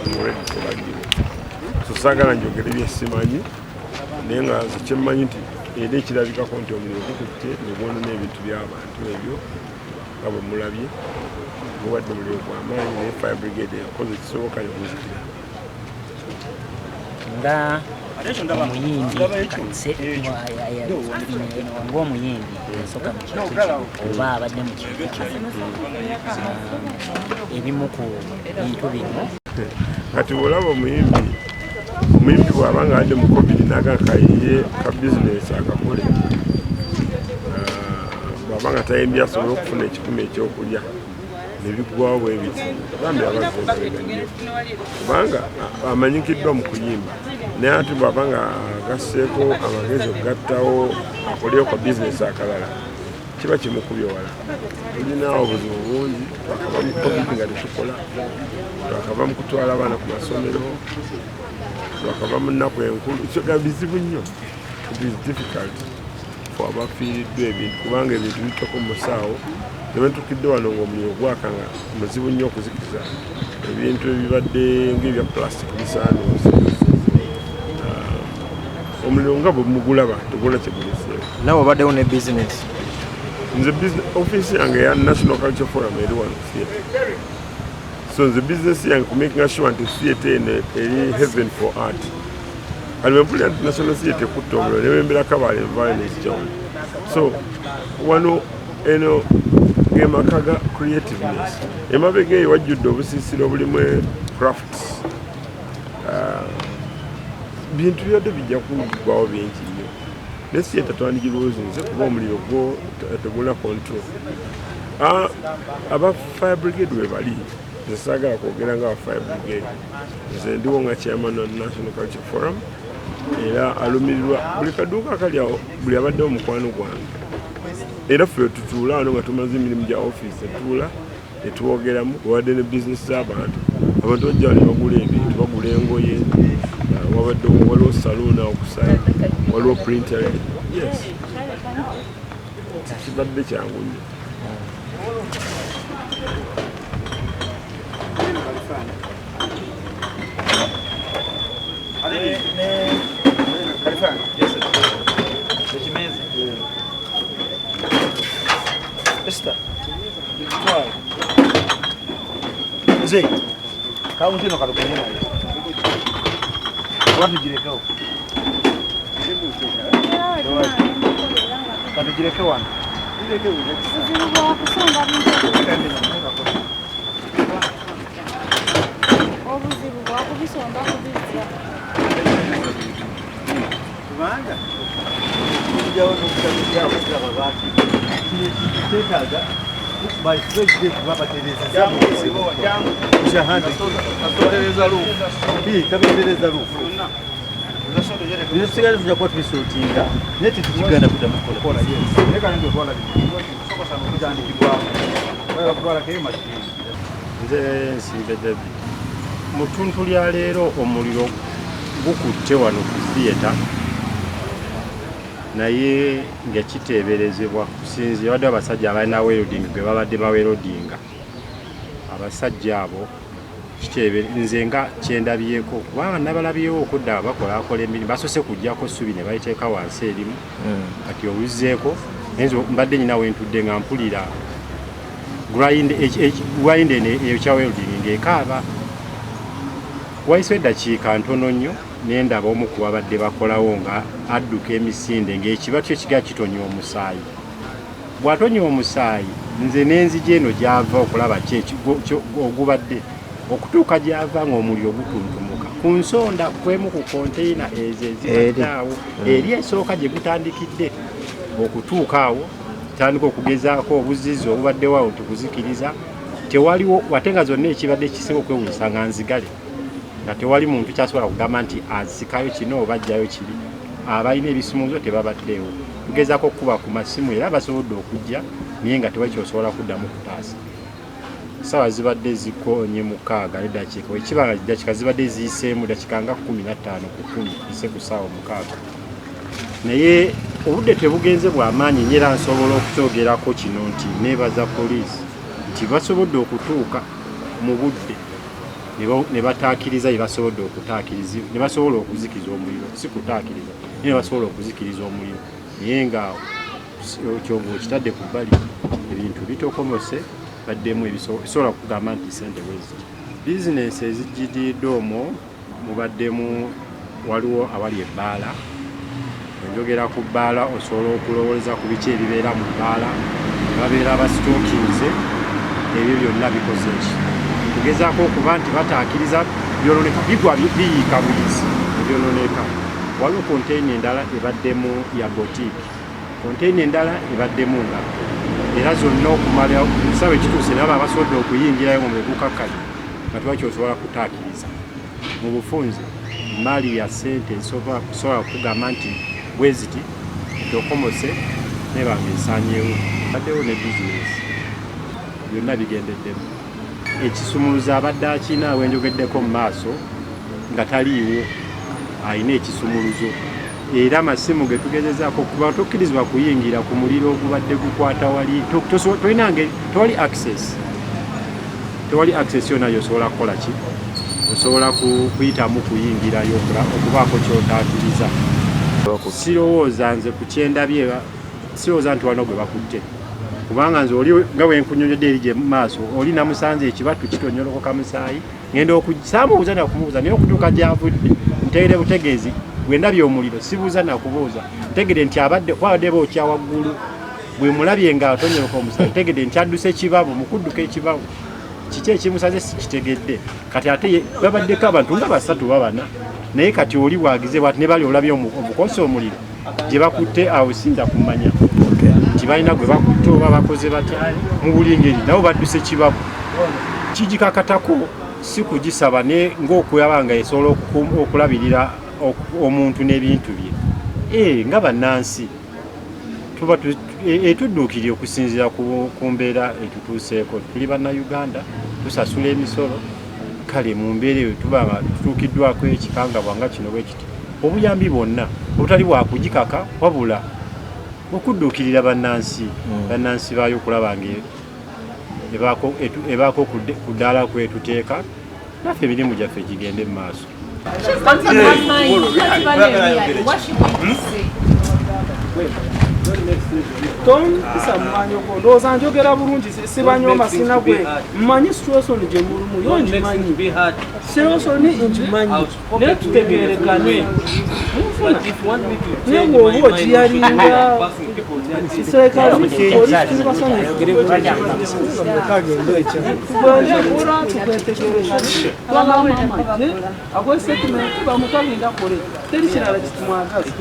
Already tebaliwo, so saagala njogere byesimanyi, naye nga nze kyemmanyi nti era ekirabikako nti omuliro gukutte ne gwonona ebintu by'abantu ebyo nga bwe mulabye. Gubadde muliro gw'amaanyi, naye fire brigade yakoze ekisoboka neguzikira. Nga omuyimbi, ng'omuyimbi yasooka mu kintu kino oba abadde mu kintu kino, ebimu ku bintu bino? Kati bwolaba omuyimbi bw'aba nga adde mu COVID nagakayiye ka bizinesi akakole, bw'aba nga tayimbye asobole okufuna ekikumi ekyokulya, nebiggwawo bwe biti, bambi abazza emabega nnyo, kubanga amanyikiddwa mu kuyimba, naye ate bw'aba nga agasseeko amagezi okugattawo akoleyo ka bizinesi akalala, kiba kimukubye wala. Tulina obuzibu bungi, twakava mu COVID nga tetukola, twakava mu kutwala abaana ku masomero, twakava mu nnaku enkulu. Kyoga bizibu nnyo. It is difficult for abafiiriddwa ebintu, kubanga ebintu bitoko mu musaawo. Nebentukidde wano ngaomuliro gwaka, nga muzibu nnyo okuzikiza ebintu ebibadde ngaebya plastic bisaanuuse. Omuliro nga bwe mugulaba tegulina kyeguleseewo. Nawe obaddewo ne bizinesi? Nze office yange ya National Culture Forum eri wano theatre, so nze business yange kumakinga sure nti theatre eno eri heaven for art. Kati bwempulira nti National Theatre ekutta omuliro, newembera Kabaale nvaayo nekijawulo. So wano eno gemaka ga creativeness. Emabega eyo wajjudde obusiisira obulimu crafts. Bintu byadde bijja kuggwawo bingi nnyo, naye theatre twandigirwozinze kuba omuliro gwo tegulina control. Aba fire brigade we bali, nze saagala kwogera nga aba fire brigade. Nze ndiwo nga chairman wa National Culture Forum, era alumirirwa buli kaduuka akali awo, buli abaddewo mukwano gwange. Era ffe tutuula wano nga tumaze emirimu gya ofiisi, etuula netwogeramu. Wabadde ne bizinesi z'abantu, abantu bajja wano bagula ebintu, bagula engoye, wabadde waliwo saloon awo ku side, waliwo printer. Yes, kibadde kyangu nnyo. Esther, twala. Nze, kawunti eno kalugende nayo. Oba tugirekewo? Katugireke wano. Buzibu bwa kusonga bintu, obuzibu bwa kubisonga kubizza. Kubanga okujawo n'okutabizaawo baati kino ekintu kyetaaga by Friday kuba batereezeza mu buzibu kabetereza roof. Bino tusigale tujja kuba tubisortinga, naye tetukigenda kuddamu kukola. Nze Nsimbe David. Mu ttuntu lya leero omuliro gukutte wano ku theatre, naye nga kiteeberezebwa kusinziira badde abasajja abalina welding gwe babadde baweldinga. Abasajja abo nze nga kyendabyeko, kubanga nabalabyewo okudda bakolakola emirimu, basoose kuggyako ssubi ne baliteeka wansi erimu. Kati oluzeeko, naye nze mbadde nyina wentudde nga mpulira grind eno eyokya welding ng'ekaaba. Wayise eddakiika ntono nnyo nendaba omu ku babadde bakolawo nga adduka emisinde ng'ekibatu ekigaa kitonya omusaayi. Bw'atonya omusaayi, nze n'enzija eno gy'ava okulaba ki ogubadde. Okutuuka gy'ava ng'omuliro gutuntumuka ku nsonda kwemu ku konteyina ezo ezibadde awo, eri esooka gye gutandikidde. Okutuuka awo tandika okugezaako obuzizi obubaddewo awo nti kuzikiriza tewaliwo, ate nga zonna ekibadde kisinga okwewunyisa nga nzigale, nga tewali muntu kyasobola kugamba nti azikayo kino oba ajjayo kiri. Abalina ebisumuuzo tebabaddeewo. Tugezaako okukuba ku masimu, era basobodde okujja, naye nga tewali kyosobola kuddamu kutaasa. Saawa zibadde zikonye 6 neddakiika, wekiba nga dakiika zibadde ziyiseemu dakiika nga 15 ku 10 ise ku ssaawa 6, naye obudde tebugenze bwamaanyi nnyo. Era nsobola okukyogerako kino nti neebaza poliisi nti basobodde okutuuka mu budde. Ne bataakiriza bye basobodde okutaakiriza, ne basobola okuzikiza omuliro, si kutaakiriza naye ne basobola okuzikiriza omuliro, naye nga kyonga okitadde ku bbali, ebintu bitokomose, baddemu ebisobola kugamba nti sente bweziti. Bizinensi ezijjiridde omwo mubaddemu, waliwo awali ebbaala. Enjogera ku bbaala, osobola okulowooleza ku biki ebibeera mu bbaala, babeera basitookinze ebyo byonna bikoze eki kugezaako okuba nti bataakiriza byononeka, bigwa biyiika buyizi ebyononeka. Waliwo konteyina endala ebaddemu ya boutique, konteyina endala ebaddemu ngatto, era zonna okumala ekisawo ekituuse nabo abasobodde okuyingirayo nga mwegukakkaye nga tewakyosobola kutaakiriza. Mu bufunze maali ya ssente nsobola kugamba nti bweziti etokomose nebanga esaanyeewo, baddewo ne bizinesi byonna bigendeddemu. Ekisumuluzo abadde akina wenjogeddeko mu maaso nga taliiwo, alina ekisumuluzo, era amasimu ge tugezezaako kuba tokkirizibwa kuyingira ku muliro ogubadde gukwata wali, tolina ngeri, tewali access, tewali access yonna gyosobola kukola ki, osobola kuyitamu kuyingirayo okubaako kyotaakiriza. Sirowooza nze ku kyendabye, sirowooza nti wano gwe bakutte, kubanga nze oli nga bwe nkunyonyodde eri gye maaso, oli namusanze ekibatu kitonyolokoka musaayi, ngenda saamubuuza nakumubuuza, naye okutuuka gy'avudde ntegeere butegeezi bwe ndabye omuliro, sibuuza nakubuuza, ntegere nti abadde kwabadde bookya waggulu, bwe mulabye nga atonyoloka omusaayi ntegedde nti adduse kibabu. Mu kudduka ekibabu kiki ekimusaze sikitegedde. Kati ate babaddeko abantu nga basatu babana, naye kati oli bwagize bwati ne bali olabye obukosa omuliro gye bakutte awo, siyinza kumanya nti balina gwe bakutte oba bakoze batya. Mu buli ngeri nabo badduse kibabu, kigikakatako si kugisaba, ne ng'okulaba nga esobola okulabirira omuntu n'ebintu bye nga bannansi tuba etudduukirire okusinziira ku mbeera etutuuseeko. Tuli bannayuganda, tusasula emisolo, kale mu mbeera eyo tuba nga tutuukiddwako ekikangabwa nga kino bwe kiti, obuyambi bwonna obutali bwakugikaka wabula okudduukirira bannansi, bannansi baayo, okulaba nga ebaako ku ddaala kwetuteeka naffe emirimu gyaffe gigende mu maaso. She's Tompisa mumanyoko, ndowooza njogera bulungi, sibanyoma, sina gwe mmanyi. Situation gye mulimu yo ngimanyi, situation ngimanyi, naye tutegerekane munfuna, naye bw'oba ogiyalinga serikali, polisi, tuli basanyufu tukwetegereza akoze statement bamutagenda kole, teri kirala kitumwagaza.